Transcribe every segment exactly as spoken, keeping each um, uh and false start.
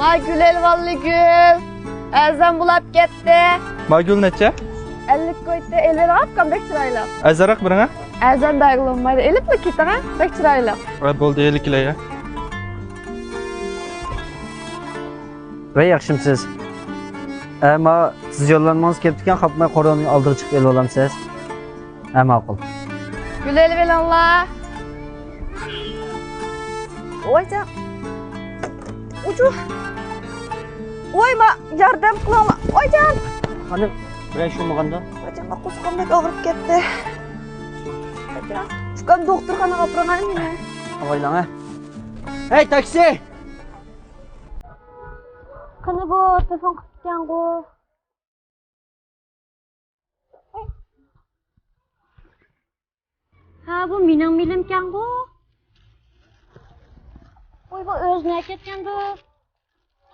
ۋاي گۈل ئېلىۋالدى گۈل. ئەرزان بولاپ كەتتى. ما گۈل نەچچە؟ ئەللىك كويتا ئېلىۋېلىڭ ئۇكام، بەك چىرايلىق. ئەرزانراق بېرىڭە. ئەرزان بەرگىلى بولمايدۇ، ئېلىپلا كېتىڭە، بەك چىرايلىق. ۋاي بولدى، ئېلىپ كېلەي. ۋەي ياخشىمسىز؟ ئەما سىز يوللانمىڭىز كېلىپتىكەن، خاپماي قورۇنىڭ ئالدىغا چىقىپ ئېلىۋالامسىز؟ ھە، ماقۇل. گۈل ئېلىۋېلىڭلار. ۋايجان. ئۇجۇ. ۋاي ما، ياردەم قىلىڭلار. ۋايجان. خانىم، بىرەر ئىش بولمىغاندا؟ ۋايجان، ما قورسىقىم بەك ئاغرىپ كەتتى. ۋايجان. ئۇكام دوختۇرخانىغا ئاپىرىڭ مېنى. ئاۋايلاڭ ھە. ھەي، تاكسى! قېنى بۇ، تېلېفون قىپتىكەنغۇ. ھە، بۇ مېنىڭ مېلىمكەنغۇ. ۋاي، بۇ ئۆزى نەگە كەتكەندۇ؟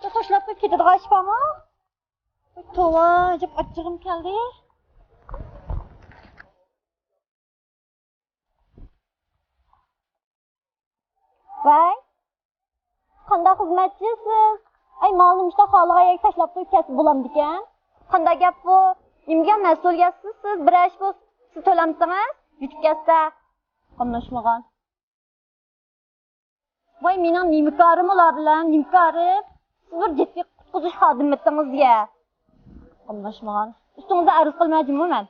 بۇ تاشلاپ قويۇپ كېتىدىغان ئىش بارمۇ؟ ۋاي، توۋا، ئەجەب ئاچچىقىم كەلدى. ۋەي، قانداق خىزمەتچى سىز؟ ئەي، مالنى مۇشۇنداق خالىغان يەرگە تاشلاپ قويۇپ كەتسە بولامدىكەن؟ قانداق گەپ بۇ؟ نېمىگە مەسئۇلىيەتسىز سىز؟ بىرەر ئىش بولسا سىز تۆلەمسىڭىز، يېتىپ كەتسە. قاملاشمىغان. ۋاي، مېنىڭ نېمە كارىم ئۇلار بىلەن، نېمە كارىم؟ سىز بىر جىددىي قۇتقۇزۇش خادىمىتىڭىز يە. قاملاشمىغان. ئۈستىڭىزدە ئەرز قىلماي جۇمۇ مەن.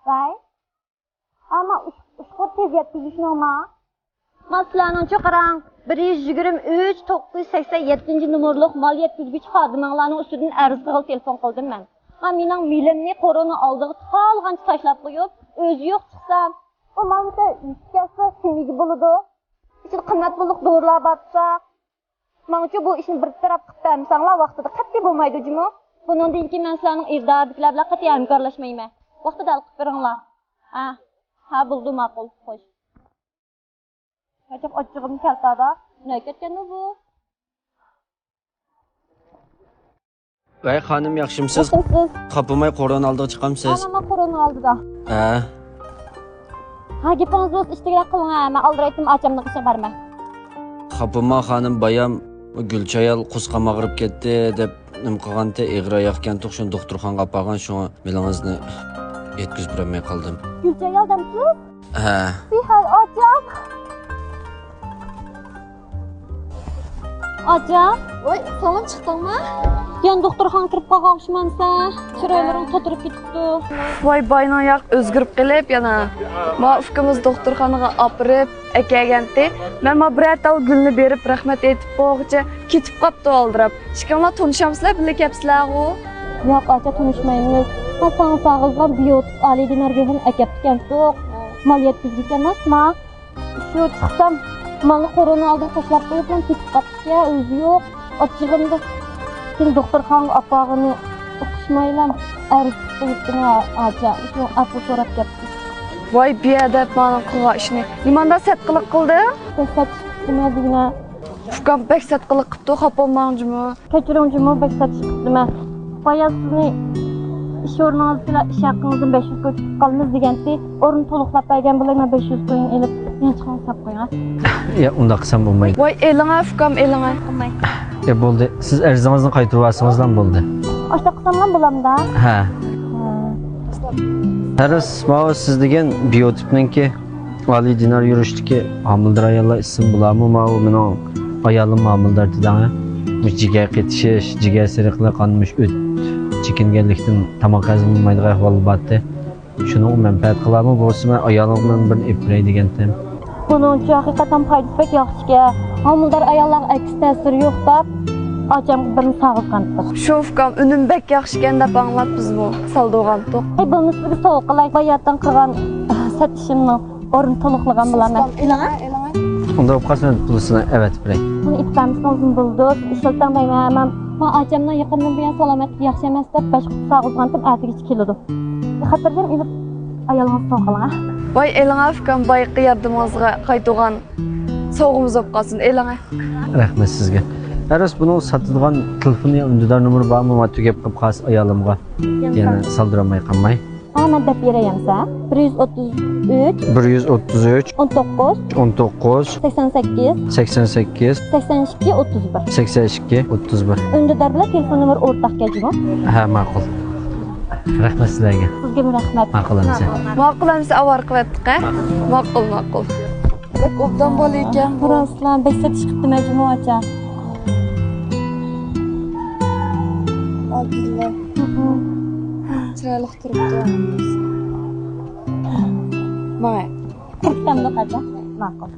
ۋاي. ئەمما ئۇچ-، ئۇچقۇر تېز يەتكۈزۈشنىڭما؟ ما سىلەرنىڭچۇ قاراڭ، بىر يۈز يىگىرمە ئۈچ، توققۇز يۈز سەكسەن يەتتىنچى نومۇرلۇق مال يەتكۈزگۈچى خادىمىڭلارنىڭ ئۈستىدىن ئەرز قىلغىلى تېلېفون قىلدىم مەن. ما مېنىڭ مېلىمنى قورۇنىڭ ئالدىغا تالغانچە تاشلاپ قويۇپ، ئۆزى يوق چىقسام، ئۇ مالنى يېتىپ كەتسە كىم ئىگە بولىدۇ؟ ئىچىدە قىممەت پۇللۇق دورىلار بارتسا. ماڭىچۇ بۇ ئىشنى بىر تەرەپ قىلىپ بەرمىسەڭلار ۋاقتىدا قەتئىي بولمايدۇ جۇمۇ. بۇنىڭدىن كېيىن مەن سىلەرنىڭ ئىدارىدىكىلەر بىلەن قەتئىي ھەمكارلاشمايمەن. ۋاقتىدا ھەل قىلىپ بېرىڭلار. ھە، ھە، بولدى، ماقۇل، خوش. ئاچچىق، ئاچچىقىم كەلتە ئادا. نەگە كەتكەندۇ بۇ؟ ۋەي خانىم، ياخشىمسىز؟ ياخشىمسىز؟ خاپىماي قورۇن ئالدىغا چىقامسىز؟ ئانا، مانا قورۇن ئالدىدا. ھە. ھە، گېپىڭىز بولسا ئىشتىكرەك قىلىڭ ھە، مەن ئالدىرايتتىم ئاچامنىڭ قېشىغا بارمەن. خاپىما خانىم، بايام گۈلچى ئايال قورسىقىم ئاغرىپ كەتتى دەپ نېمە قىلغانتى، ئېغىر ئاياقكەنتۇق، شۇنى دوختۇرخانىغا ئاپارغان، شۇڭا مېلىڭىزنى يەتكۈزۈپ بېرەلمەي قالدىم. گۈلچى ئايال دەمسىز؟ ھە. ۋىي ھاي، ئاچام. ئاچام. ۋاي، ساڭىمۇ چىقتىڭما؟ يەنە دوختۇرخانىغا كىرىپ قالغان ئوخشىمامسەن؟ چىرايلىرىڭ تاتىرىپ كېتىپتۇ. ۋاي، باينىڭ ياق ئۆزگىرىپ قېلىپ يەنە. ما ئۇكىمىز دوختۇرخانىغا ئاپىرىپ ئەكەلگەنتى. مەن ما بىرەر تال گۈلنى بېرىپ رەھمەت ئېيتىپ بولغۇچە كېتىپ قاپتۇ ئالدىراپ. ئىككىڭلار تونۇشامسىلەر، بىللە كەپسىلەرغۇ؟ ياق، ئاچا، تونۇشمايمىز. ما ساڭا سالغان بىيوتىك ئالىي دىنار گۆھىرىنى ئەكەپتىكەنتۇق. مال يەتكۈزگۈچى ئەمەسما. شۇ چىقسام، مالنى قورۇنىڭ ئالدىغا تاشلاپ قويۇپلا كېتىپ قاپتىكەن، ئۆزى يوق. ئاچچىقىمدا سېنى دوختۇرخانىغا ئاپارغىنى ئۇقۇشمايلا ئەرز قىلىپ قويۇپتىمەن، ئاچا. شۇ ئەپۇ سوراپ كەپتۇ. ۋاي بىئەدەپ مانا قىلغان ئىشنى. نېمانداق سەتقىلىق قىلدى؟ بەك سەت ئىش قىپتىمەن دېگىنە. ئۇكام بەك سەتقىلىق قىپتۇ، خاپا بولماڭ جۇمۇ. كەچۈرۈڭ جۇمۇ، بەك سەت ئىش قىپتىمەن. بايا سىزنى ئىش ئورنىڭىزدىلا ئىش ھەققىڭىزدىن بەش يۈز كوي تۇتۇپ قالىمىز دېگەنتى. ئورۇن تولۇقلاپ بەرگەن بولۇڭ، مەن بەش يۈز كوينى ئېلىپ يانچۇقىڭىزغا ساپ قويۇڭ. يا، ئۇنداق قىلسام بولمايدۇ. ۋاي ئېلىڭە ئۇكام، ئېلىڭە. قىلماي. يا، بولدى، سىز ئەرزىڭىزنى قايتۇرۇۋالسىڭىزلا بولدى. ئاشۇنداق قىلساملا بولامدا؟ ھە. ھە. ھەرىس، ماۋۇ سىز دېگەن بىيوتىپنىڭكى ئالىي دىنار يۈرۈشتىكى ھامىلىدار ئاياللار ئىسىم بۇلارمۇ؟ ماۋۇ مېنىڭ ئايالىم ھامىلىدار دېدىڭە. مۇشۇ جىگەر قېتىشىش، جىگەر سېرىقلىق، ئاندىن مۇشۇ ئۆت چېكىنگەنلىكتىن تاماق ھەزىملىمەيدىغان ئەھۋال بارتى. شۇنىڭغا مەنپەئەت قىلارمۇ بولسا، مەن ئايالىم بىلەن بىرنى ئېلىپ كىرەي دېگەنتىم. بۇنىڭچۇ ھەقىقەتەن پايدىسى بەك ياخشىكەن. ھامىلىدار ئاياللارغا ئەكس تەسىرى يوق دەپ، ئاچامغا بىرنى سالغۇزغانتۇق. شۇ ئۇكام، ئۈنۈم بەك ياخشىكەن دەپ ئاڭلاپ بىزمۇ سالدۇرغانتۇق. ئەي، بولمىسا بىزگە سوۋغا قىلاي. باياتىن قىلغان سېتىشىمنىڭ ئورۇن تولۇقلىغان بولىمەن. ئېلىڭە. ئۇنداق بولۇپ قالسا، مەن پۇلىسىنى ئەۋەتىپ بېرەي. بۇنى ئېلىپ بەرمىسىڭىزمۇ بولىدۇ. سىز ئىشلىتىڭ دەيمەن. مەن ئاچامنىڭ يېقىندىن بۇيان سالامەتلىكى ياخشى ئەمەس دەپ بەش قۇتى سالغۇزغانتىم، ئەتىگىچە كېلىدۇ. خاتىرجەم ئېلىپ ئايالىڭىزغا سوۋغا قىلىڭ. ۋاي ئېلىڭە ئۇكام، بايىقى ياردىمىڭىزغا قايتۇرغان سوۋغىمىز بولۇپ قالسۇن، ئېلىڭە. رەھمەت سىزگە. ئەرس، بۇنىڭ ساتىدىغان تېلېفونى يا ئۈندىدار نومۇرى بارمۇ؟ ماڭا تۈگەپ قېلىپ قالسا ئايالىمغا يەنە سالدۇرالماي قالماي. ھە، مەن دەپ بېرەي ئەمسە. بىر يۈز ئوتتۇز ئۈچ، بىر يۈز ئوتتۇز ئۈچ، ئون توققۇز، ئون توققۇز، سەكسەن سەككىز، سەكسەن سەككىز، سەكسەن ئىككى، ئوتتۇز بىر. سەكسەن ئىككى، ئوتتۇز بىر. ئۈندىدار بىلەن تېلېفون نومۇرى ئورتاق كەجمۇ؟ ھە، ماقۇل. رەھمەت سىلەرگە. سىزگىمۇ رەھمەت. ماقۇل ئەمسە. ماقۇل ئەمسە، ئاۋارە قىلىۋەتتۇق ھە؟ ماقۇل، ماقۇل. بەك ئوبدان بولىدىكەن بۇ. راستلا، بەك سېتىش قىپتۇ مەجمۇ ئاچا. ئابدۇللا. چىرايلىق تۇرۇپتۇ. ماڭا. قىرىق تاملىق ئاچا. ماقۇل.